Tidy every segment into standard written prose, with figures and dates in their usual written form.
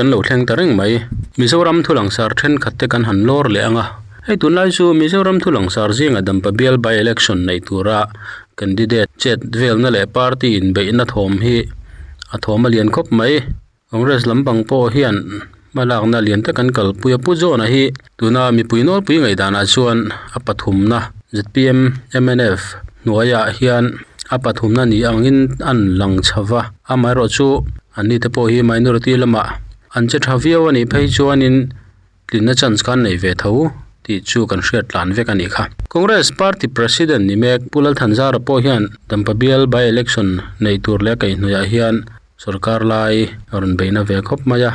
Kan lo thleng ta reng mai. Mizoram thu langsar thenkhat te kan han lawr leh ang a. Hei tunlai chu Mizoram thu langsar zinga Dampa bial by election neih tura candidate chet velna leh party inbeihna thawm hi a thawm a lian khawp mai. Congress lampang pawh hian hmalakna lian tak an kalpui a. Pu John-a hi tuna mipui nawlpui ngaihdanah chuan a pathumna zpm mnf hnuaiah hian a pathumna ni angin an lang chho va. Amaherawhchu anni te pawh hi minority lamah an che tha viau a nih phei chuanin tlinna chance kha an nei ve tho tih chu kan hriat tlan vek a nih kha. Congress party president ni mek Pu Lalthanzara pawh hian Dampa bial by election neih tur leh a kaihhnawihah hian sorkar lai a rawn beihna ve khawp mai a.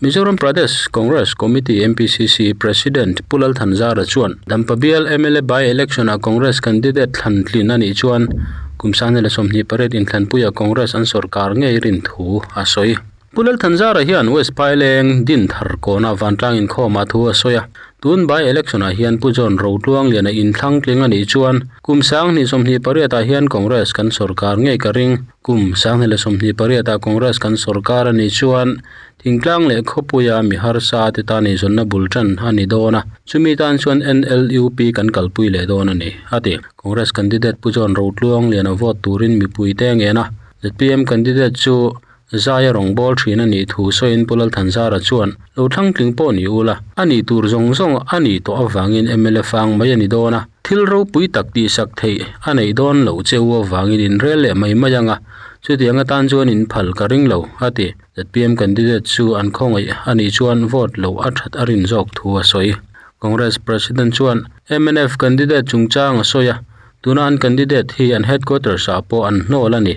Mizoram Pradesh Congress Committee, MPCC, President Pu Lalthanzara chuan Dampa bial mla by election ah Congress candidate thlan tlin a nih chuan kum sangni leh 28 inthlanpuia Congress an sorkar ngei rin thu a sawi. Pu Lalthanzara hian West Phaileng Dinthar kawna vantlang inkhawmah thu a sawi a, tun by election ah hian Pu John Rotluangliana inthlang tling a nih chuan kum 2028 ah hian Congress kan sorkar ngei ka ring. Kum 2028 ah Congress kan sorkar a nih chuan thingtlang leh khawpuia mi harsa te tan eizawnna bul tan a ni dawn a, chumi tan chuan NLUP kan kalpui leh dawn a ni, a ti. Congress candidate Pu John Rotluangliana vote turin mipui te ngen a, zpm candidate chu Zaia rawn bawl thin a nih thu sawiin Pu Lalthanzara chuan, Lo thlangtling pawh ni ula, a nih tur zawng zawng a nih tawh avangin mla fang mai a ni dawn a, thil ropui tak tihsak theih a neih dawn loh che u avangin inrel leh mai mai ang a, chutiang atan chuan in phal ka ring lo, a ti. Zpm candidate chu an khawngaih a nih chuan vote loh a that a rin zawk thu a sawi. Congress President chuan mnf candidate chungchang a sawi a, tuna an candidate hi an headquarters ah pawh an hnawl a ni.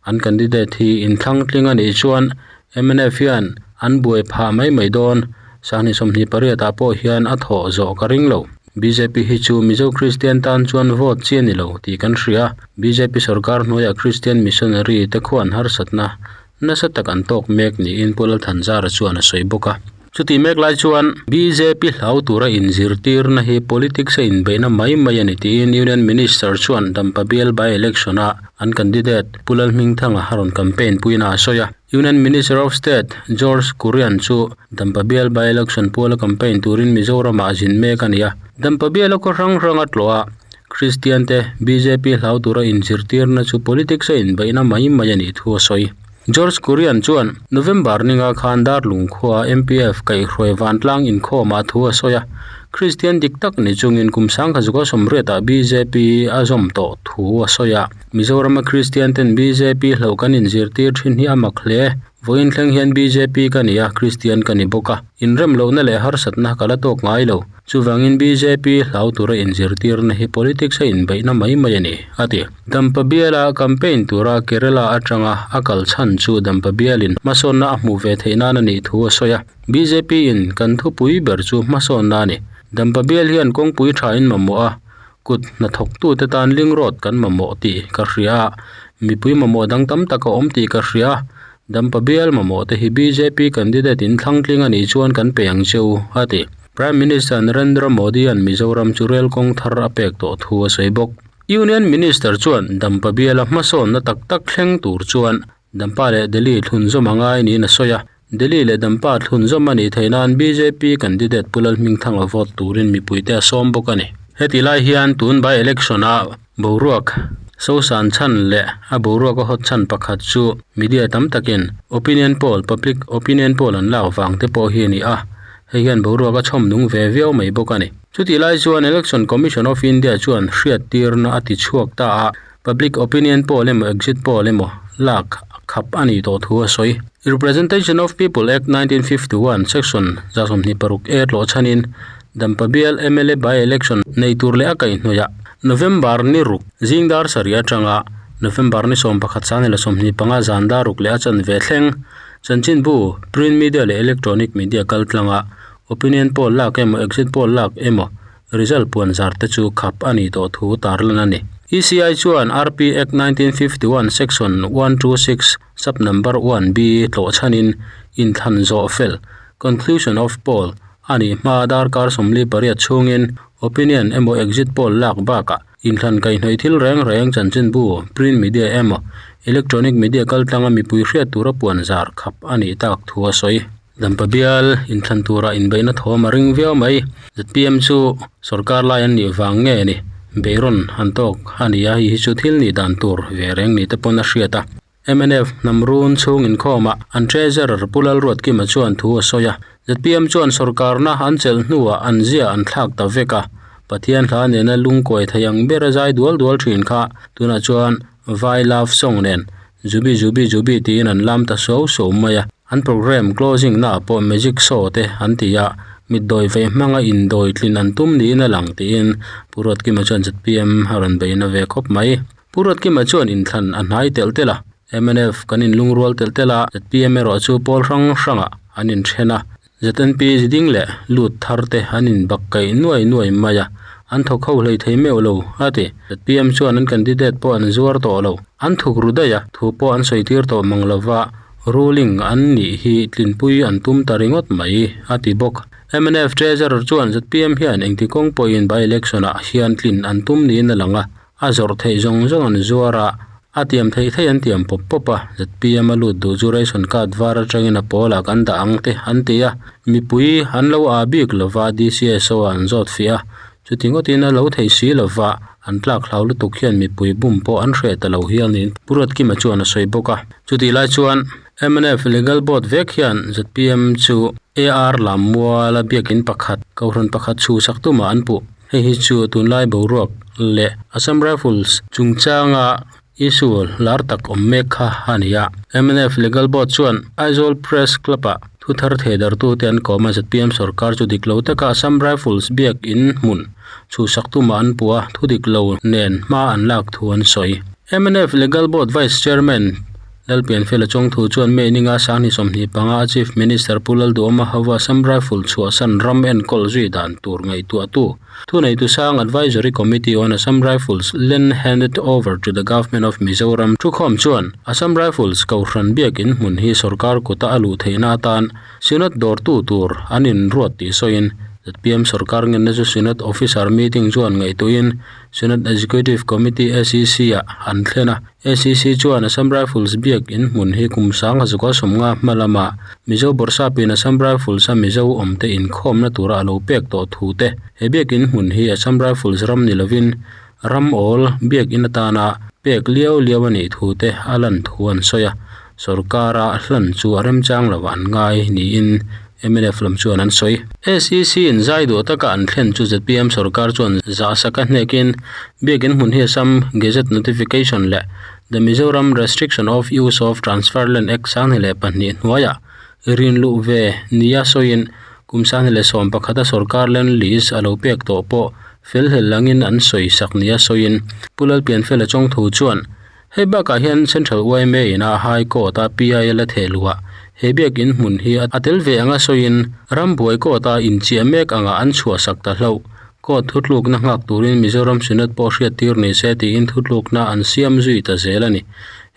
An candidate hi inthlang tling a nih chuan mnf hian an buai phah mai mai dawn. Sahni 28 ah pawh hian a thawh zawh ka ring lo. Bjp hi chu Mizo Kristian tan chuan vote chi a ni lo tih kan hria. Bjp sorkar hnuaiah Kristian missionary te khuan harsatna nasa tak an tawk mek niin Pu Lalthanzara chuan a sawi bawk a. Chutih mek lai chuan bjp hlau tura inzirtirna hi politics a inbeihna mai mai a ni tiin Union Minister chuan Dampa bial by election a an candidate Pu Lalhmingthanga a rawn campaign puina a sawi a. Union Minister of State George Kurian chu Dampa bial by election puala campaign turin Mizoramah a zin mek a ni a. Dampa biala khaw hrang hranga tlawh a Kristian te bjp hlau tura inzirtirna chu politics a inbeihna mai mai a nih thu a sawi. George Kurian chuan November ninga khan Darlung khua MPF kaihhruai vantlang inkhawmah thu a sawi a, Kristian dik tak ni chungin kum sangkhazuka sawmriatah bjp a zawm tawh thu a sawi a. Mizorama Kristian ten bjp hlauh kan inzirtir thin hi a mak hle. Vawiin thleng hian bjp ka ni a, Kristian ka ni bawk a. Inrem lohna leh harsatna ka la tawk ngai lo. Chuvangin bjp hlau tura inzirtirna hi politics a inbeihna mai mai a ni, a ti. Dampa biala campaign tura Kerala atanga a kal chhan chu Dampa bialin hmasawnna a hmuh ve theih nan a nih thu a sawi a. Bjp in kan thupui ber chu hmasawnna a ni. Dampa bial hian kawngpui thain mamawh a, kut hnathawktute tan link road kan mamawh tih ka hria a, mipui mamawh dang tam tak a awm tih ka hria a, Dampa bial mamawh te hi bjp candidate in thlangtling a nih chuan kan pe ang che u, a ti. Prime Minister Narendra Modi-a'n Mizoram chu rel kawng thar a pek tawh thu a sawi bawk. Union Minister chuan Dampa biala hmasawnna tak tak thleng tur chuan Dampa leh Delhi thlunzawm a ngai niin a sawi a. Delhi leh Dampa thlunzawm a nih theih nan bjp candidate Pu Lalhmingthanga vote turin mipuite a sawm bawk a ni. Heti lai hian tun by election-ah Boruak sosan chhan leh a boruak a hawt chhan pakhat chu media tam takin opinion poll, public opinion poll an lak vang te pawh hi a ni a, hei hian boruak a chhawm nung ve viau mai bawk a ni. Chutih lai chuan Election Commission of India chuan hriattirna a ti chhuak ta a, public opinion poll emaw exit poll emaw lak khap a nih tawh thu a sawi. Representation of People Act 1951 Section 26 A tlawh chhanin Dampa bial mla by election nei tur leh a kaihhnawihah November ni ruk zing dar sarih atanga November ni 11 sangni leh 25 zan dar ruk leh a chanve thleng chanchinbu print media leh electronic media kal tlanga opinion poll lak emaw exit poll lak emaw result puan zar te chu khap a nih tawh thu tarlan a ni. ECI chuan RP Act 1951 Section 126 Sub Number 1B tlawh chhanin inthlan zawh fel conclusion of poll A nih hma darkar 48 chhungin opinion emaw exit poll lak bakah inthlan kaihhnawih thil reng reng chanchinbu, print media emaw electronic media kaltlanga mipui hriat tura puan zar khap a nih tak thu a sawi. Dampa bial inthlan turah inbeihna thawm a ring viau mai. Zpm chu sorkar lai an nih vang nge ni? Beirawn han tawk a ni a, hei hi chu thil nih dan tur ve reng ni te pawn a hriat a. Mnf hnam run chhung inkhawmah an Treasurer Pu Lalruatkima chuan thu a sawi a. Zpm chuan sorkarna an chelh hnuah an zia an thlak ta vek a. Pathian hla nena lungkuai thei ang bera zai dual dual thin kha tunah chuan Vai love song nen Zubi Zubi Zubi tiin an lam ta suau suau mai a. An programme closing naah pawh magic show te an ti a, mitdawi vei hmanga indawi tlin an tum niin a lang tiin Pu Ruatkima chuan zpm a rawn beihna ve khawp mai. Pu Ruatkima chuan inthlan a hnai telh telh a, mnf kan inlungrual telh telh a, zpm erawh chu pawl hrang hrangah an inthen a, ZNP ziding leh lut thar te an inbak kaih nuai nuai mai a, an thawk ho hlei thei meuh lo, a ti. Zpm chuan an candidate pawh an zuar tawh lo, an thuk ru daih a, thu pawh an sawi tir tawh mang lova, ruling an nih hi tlinpui an tum ta ringawt mai, a ti bawk. Mnf Treasurer chuan zpm hian engti kawng pawhin by-election ah hian tlin an tum niin a lang a, A zawrh theih zawng zawng an zuar a, a tiam theih theih an tiam pawp pawp a, zpm a lut duh chu ration card var atangin a pawlah kan dah ang te an ti a, mipui an lo aa bik lova DCSO ah an zawt fiah a, chuti ngawtin a lo theih si lova an tlak hlau lutuk hian mipui bum pawh an hreh ta lo hial niin Pu Ruatkima chuan a sawi bawk a. Chutih lai chuan mnf Legal Board vek hian zpm chu AR Lammuala biakin pakhat, Kohhran pakhat chhuhsak tumah an puh. Hei hi chu tunlai boruak leh Assam Rifles chungchanga issue lar tak awm mek kha a ni a. Mnf Legal Board chuan Aizawl Press Club-ah thu thar theidartute an kawm a, zpm sorkar chu dik lo taka Assam Rifles biak in hmun chhuhsak tumah an puh a, thu dik lo nen hma an lak thu an sawi. Mnf Legal Board Vice Chairman Lalpianfela Chawngthu chuan May ninga Sanghni 25 a Chief Minister Pu Lalduhawma hova Assam Rifle chhuahsan ram enkawl zui dan tur ngaihtuahtu thuneitu sang Advisory Committee on Assam Rifles Land Handed Over to the Government of Mizoram thukhawm chuan Assam Rifles Kohhran biak in hmun hi sorkar kuta a luh theihna atan Synod dawrtu tur an inruat tih sawiin zpm sorkar ngenna chu Synod Officer Meeting chuan ngaihtuahin Synod Executive Committee, SEC, ah an thlen a. SEC chuan Assam Rifles biak in hmun hi kum sanga zuka sawmnga hma lama Mizo Bawrhsapin Assam Rifles a Mizo awmte inkhawmna tura a lo pek tawh thu te, he biak in hmun hi Assam Rifles ram ni lovin ram awl biak in atana pek liau liau a nih thu te a lan thu an sawi a, sorkara hlan chu a remchang lovah an ngai niin mnf lam chuan an sawi. SEC in zai duh taka an thlen chu zpm sorkar chuan zahsak a hnekin biakin hmun hi Assam Gazette Notification leh The Mizoram Restriction of Use of Transfer Land Act 2002 hnuaiah rinluh ve nia sawiin kum 2011 a sorkar land lease a lo pek tawh pawh felhlel langin an sawi sak nia sawiin Pu Lalpianfela Chawngthu chuan Hei bakah hian Central yma ina High Court a PIL a theh luh a, he biakin hmun hi a tel ve anga sawiin rambuai court a inchiah mek anga an chhuahsak ta hlauh. Court thutlukna nghak turin Mizoram Synod pawh hriattir ni se tiin thutlukna an siam zui ta zel a ni.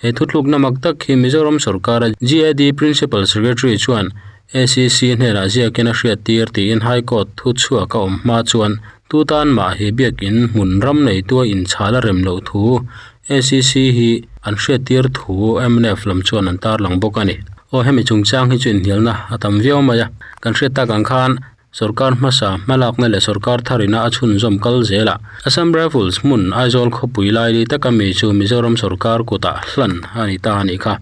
He thutlukna mak tak hi Mizoram sorkara GAD Principal Secretary chuan SEC hnenah ziakin a hriattir tiin High Court thuchhuak a awm hma chuan tu tan mah he biakin hmun ram neitua inchhal a rem loh thu SEC hi an hriattir thu mnf lam chuan an tarlang bawk a ni. Aw hemi chungchang hi chu inhnialna a tam viau mai a, kan hriat tak ang khan sorkar hmasa hmalakna leh sorkar tharina a chhunzawm kal zel a, Assam Rifles hmun Aizawl khawpui laili taka mi chu Mizoram sorkar kutah hlan a ni ta a nih kha.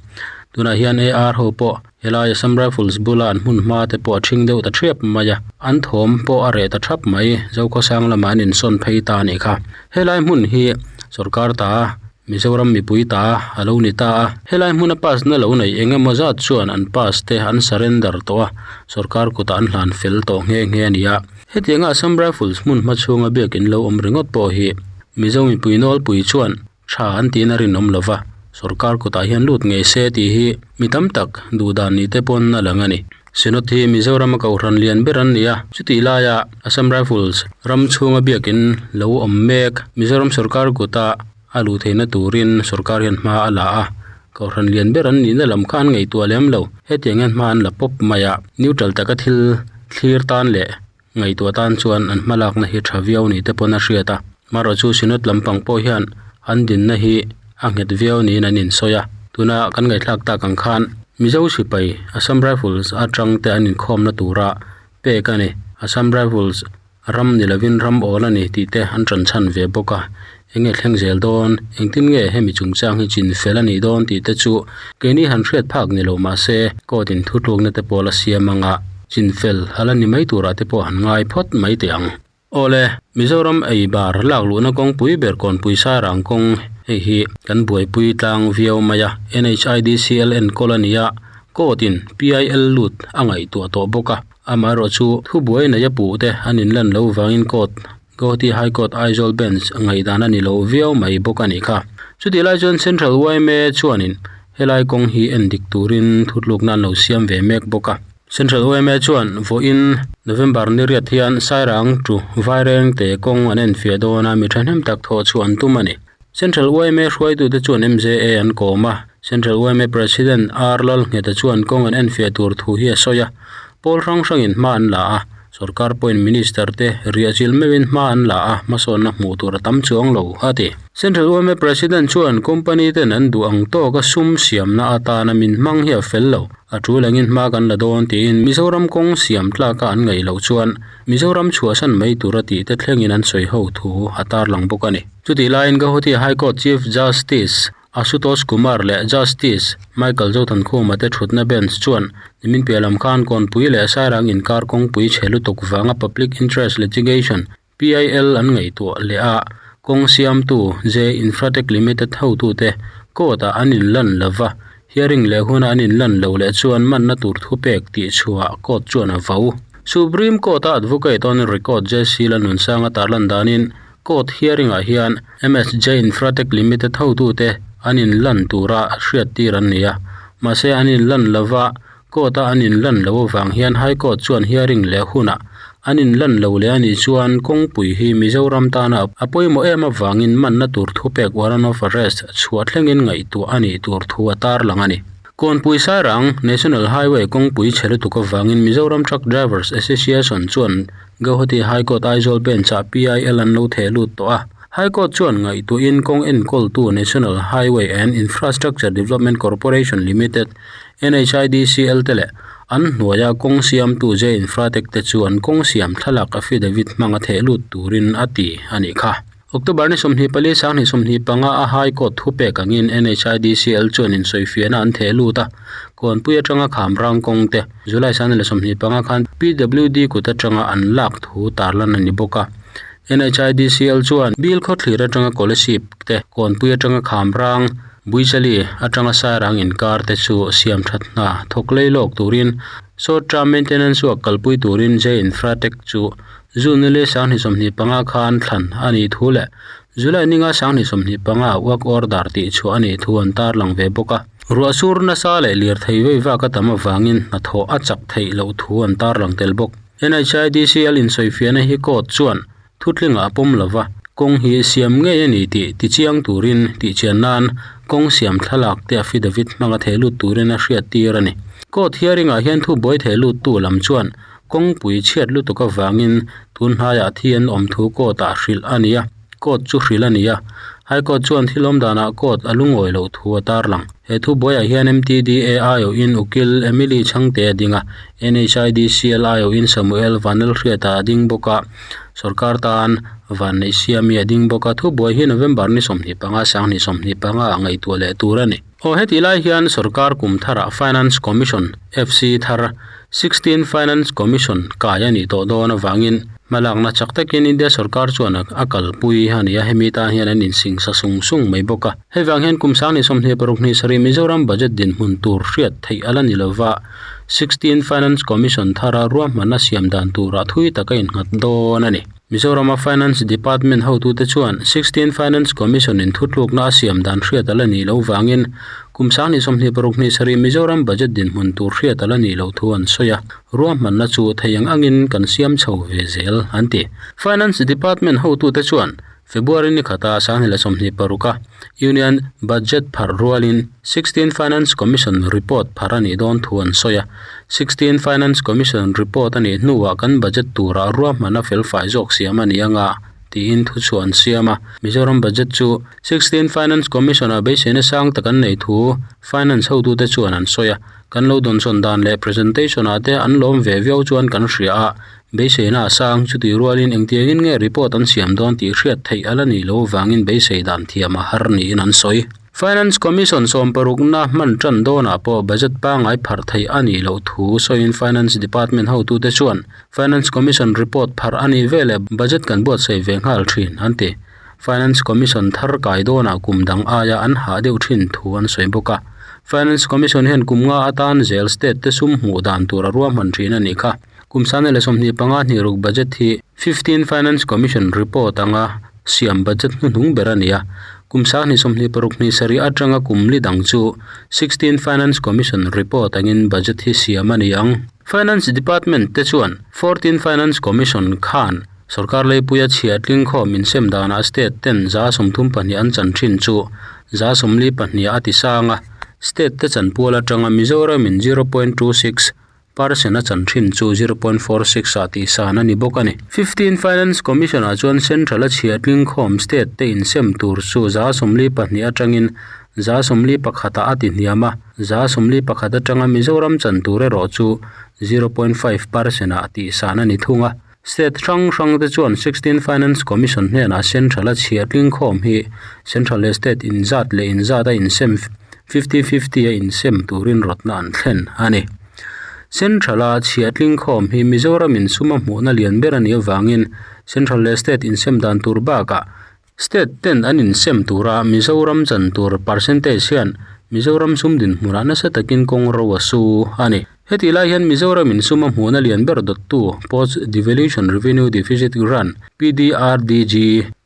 Tunah hian AR ho pawh Helai Assam Rifles bula an hmun hma te pawh a ṭhing deuh ta ṭhiap mai a, an thawm pawh a reh ta ṭhap mai, Zokhawsang lamah an insawn phei ta a nih kha. Helai hmun hi sorkar ta, Mizoram mipui ta a lo ni ta a, helai hmuna pass na lo nei eng emaw zat chuan an pass te an surrender tawh a, sorkar kutah an hlan fel tawh nghe nghe a ni a. Hetianga Assam Rifles hmun hma chhunga biakin lo awm ringawt pawh hi Mizo mipui nawlpui chuan Tha an tiin a rinawm lo va, sorkar kutah hian lut ngei se tih hi mi tam tak duh dan ni te pawn a lang a ni. Synod hi Mizorama kohhran lian ber an ni a, chutih laia Assam Rifles ram chhunga biakin lo awm mek Mizoram sorkar kuta a luh theihna turin sorkar hian hma a la a, kohhran lian ber an nihna lam kha an ngaihtuah lem lo. Hetiang hian hma an la pawp mai a, neutral taka thil thlir tan leh Ngaihtuah tan chuan an hmalakna hi tha viau ni te pawn a hriat a, marawh chu Synod lampang pawh hian an dinna hi a nghet viau niin an insawi a. Tuna kan ngaihthlak tak ang khan Mizo sipai Assam Rifles atang te an inkhawmna tura pek a ni. Assam Rifles ram ni lovin ram awl a ni tih te an tan chhan ve bawk a. Enge thleng zel dawn? Engtin nge hemi chungchang hi chin fel a nih dawn tih te chu keini han hriat phak ni lo mahse court in thutlukna te pawh la siam anga chin fel a la ni mai turah te pawh han ngai phawt mai teh ang. Awle, Mizoram ei bar lak luhna kawngpui ber Kawnpui Sairang kawng hei hi kan buaipui tlang viau mai a, NHIDCL enkawl a ni a, court in PIL lut a ngaihtuah tawh bawk a, amaherawh chu thubuai nei a puh te an inlan lo vangin court Guwahati High Court Aizawl Bench ngaihdan a ni lo viau mai bawk a nih kha. Chutih lai chuan Central yma chuanin helai kawng hi en dik turin thutlukna an lo siam ve mek bawk a. Central yma chuan vawiin November ni riat hian Sairang to Vairengte kawng an enfiah dawn a, mi thahnem tak thawh chhuah an tum a ni. Central yma hruaitute chuan MJA an kawm a, Central yma President R Lalngheta chuan kawng an enfiah tur thu hi a sawi a, pawl hrang hrangin hma an la a, sorkar pawhin Minister te riahchilh meuhin hma an la a, hmasawnna hmuh tur a tam chuang lo, a ti. Central yma President chuan company ten an duh ang tawka sum siamna atana min hmang hi a fel lo, a tul angin hma kan la dawn tiin Mizoram kawng siam tlaka an ngaih loh chuan Mizoram chhuahsan mai tura tih te thlengin an sawi ho thu a tarlang bawk a ni. Chutih laiin Guwahati High Court Chief Justice Ashutosh Kumar leh Justice Michael Zothankhuma te thutna bench chuan nimin piah lam khan Kawnpui leh Sairang inkar kawngpui chhe lutuk vanga Public Interest Litigation, PIL, an ngaihtuah leh a, kawng siamtu J Infratech Limited hotute court-ah an inlan lova, hearing leh huna an inlan lo leh chuan manna tur thupek tih chhuah court chuan a vo. Supreme Court-a Advocate on Record JC Lalnunsanga tarlan danin Court hearing ah hian MSJ Infratech Limited hotute an inlan tura hriattir an ni a, mahse an inlan lova court a an inlan loh avang hian High Court chuan hearing leh hunah an inlan lo leh a nih chuan kawngpui hi Mizoram tana a pawimawh em avangin manna tur thupek warrant of arrest chhuah thlengin ngaihtuah a nih tur thu a tarlang a ni. Kawnpui Sairang National Highway kawngpui chhe lutuk avangin Mizoram Truck Drivers Association chuan Guwahati High Court Aizawl Bench-ah PIL an lo theh lut tawh a. High Court chuan ngaihtuahin kawng enkawltu National Highway and Infrastructure Development Corporation Limited, NHIDCL, te leh an hnuaia kawng siamtu J Infratech te chu an kawng siam thlalak affidavit hmanga theh lut turin a ti a nih kha. October ni 24 2025 a High Court thupek angin NHIDCL chuan insawifiahna an theh lut a, Kawnpui atanga Khamrang kawng te July 25 khan PWD kut atanga an lak thu tarlan a ni bawk a. NHIDCL chuan Bill khawthlir atanga Kolasib te, Kawnpui atanga Khamrang, Buichali atanga Sairang inkar te chu siam that hna thawk lei lawk turin Short Term Maintenance Work kalpui turin J Infratech chu June ni leh 2025 khan thlan a nih thu leh July ninga 2025 work order tih chhuah a nih thu an tarlang ve bawk a. Ruah sur nasa leh lirthei vei vak a tam avangin hnathawh a chak theih loh thu an tarlang tel bawk. NHIDCL insawifiahna hi court chuan thutlingah a pawm lova, kawng hi siam ngei a ni tih tichiang turin tihchian nan kawng siam thlalak te affidavit hmanga theh lut turin a hriattir a ni. Court hearing ah hian thubuai theh luttu lam chuan Kawngpui chhiat lutuk avangin tun hnaiah thi an awm thu court ah hrilh a ni a, court chu hrilh a ni a. High Court chuan thil awm danah court a lungawi loh thu a tarlang. He thubuaiah hian MTDA aiawhin Ukil Emily Chhangte a ding a, NHIDCL aiawhin Samuel Vanlalhriata a ding bawk a, sorkar tan Vanneihsiami a ding bawk a, thubuai hi November ni 25, 2025 ah ngaihtuah leh tur a ni. Aw hetih lai hian sorkar kum tharah Finance Commission, FC, thar 16 Finance Commission kai a nih tawh dawn avangin hmalakna chak takin India sorkar chuan a kalpui a ni a, hemi tan hian an insingsa sung sung mai bawk a. Hei vang hian kum 2026 hnih sarih Mizoram budget dinhmun tur hriat theih a la ni lova, 16 Finance Commission thara ruahmanna siam dan turah thui tak a innghat dawn a ni. Mizorama Finance Department hotute chuan 16 Finance Commission-in thutlukna a siam dan hriat a la nih loh vangin kum 2026 hnih sarih Mizoram budget dinhmun tur hriat a la nih loh thu an sawi a, ruahmanna chu thei ang angin kan siam chho ve zel, an ti. Finance Department hotute chuan February ni khata 2026 a Union Budget pharh rualin 16 Finance Commission report pharh a nih dawn thu an sawi a. 16 Finance Commission report a nih hnuah kan budget turah ruahman a felfai zawk siam a ni anga. tiin thuchhuah an siam a. Mizoram budget chu Sixteenth Finance Commission-ah beiseina sang tak an nei thu Finance hotute chuan an sawi a. Kan lo dawnsawn dan leh presentation-ah te an lawm ve viau chuan kan hria a, beiseina a sang chutih rualin engtiangin nge report an siam dawn tih hriat theih a la nih loh avangin beisei dan thiam a har niin an sawi. Finance Commission sawmparukna hman tan dawnah pawh budget pangngai pharh theih a nih loh thu sawiin Finance Department hotute chuan Finance Commission report pharh a nih veleh budget kan buatsaih ve nghal thin an ti. Finance Commission thar kai dawnah kum dang aia an hah deuh thin thu an sawi bawk a. Finance Commission hian kum nga atan zel state te sum hmuh dan tur a ruahman thin a nih kha. Kum sangni leh 25 hnih ruk budget hi Fifteen Finance Commission report anga siam budget hnuhnung ber a ni a. Kum sangni 26 hnih sarih atanga kum li dang chu Sixteen Finance Commission report angin budget hi siam a ni ang. Finance Department te chuan Fourteen Finance Commission khan Sorkar leipuia chhiah tlingkhawm insem danah state ten 32 an chan thin chu 42 a ti sang a, state te chanpual atanga Mizoramin 0.26 percent a chan thin chu 0.46 ah tihsan a ni bawk a ni. Fifteen Finance Commission ah chuan Central a chhiah tlingkhawm state te insem tur chu 42 atangin 41 ah a ti hniam a, 41 atanga Mizoram chan tur erawh chu 0.5 percent ah tihsan a ni thung a. State hrang hrang te chuan Sixteen Finance Commission hnenah Central a chhiah tlingkhawm hi Central leh State inzat leh inzat a insem fifty fifty a insem turin rawtna an thlen a ni. Central a chhiah tlingkhawm hi Mizoram in sum a hmuhna lian ber a nih avangin Central leh State insem dan tur bakah State ten an insem tura Mizoram chan tur percentage hian Mizoram sum dinhmunah nasa takin kawng ro a su a ni. Hetih lai hian Mizoram in sum a hmuhna lian ber dawttu Post Devolution Revenue Deficit Grant, PDRDG,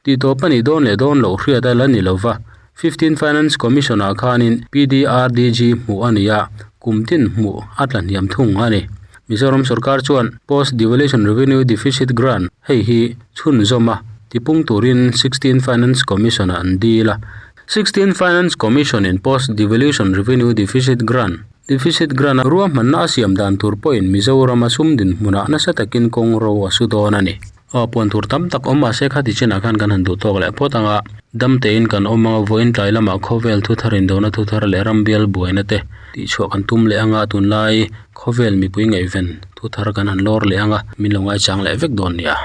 tih tawp a nih dawn leh dawn loh hriat a la ni lova, Fifteenth Finance Commission ah khanin PDRDG hmuh a ni a, kum tin hmuh a tla hniam thung a ni. Mizoram sorkar chuan Post Devolution Revenue Deficit Grant hei hi chhunzawm a, tipung turin Sixteen Finance Commission ah an dil a. Sixteen Finance Commission in Post Devolution Revenue Deficit Grant, Deficit Grant a ruahmanna a siam dan tur pawhin Mizorama sum dinhmunah nasa takin kawng ro a su dawn a ni. Aw puan tur tam tak awm mahse khati chinah khan kan han duh tawk leh phawt ang a, dam tein kan awm ang a, vawiin tlai lamah khawvel thu thar indona thu thar leh ram bial buaina te tihchhuah kan tum leh ang a, tunlai khawvel mipui ngaihven thu thar kan han lawr leh ang a, min lo ngaichang leh vek dawn nia.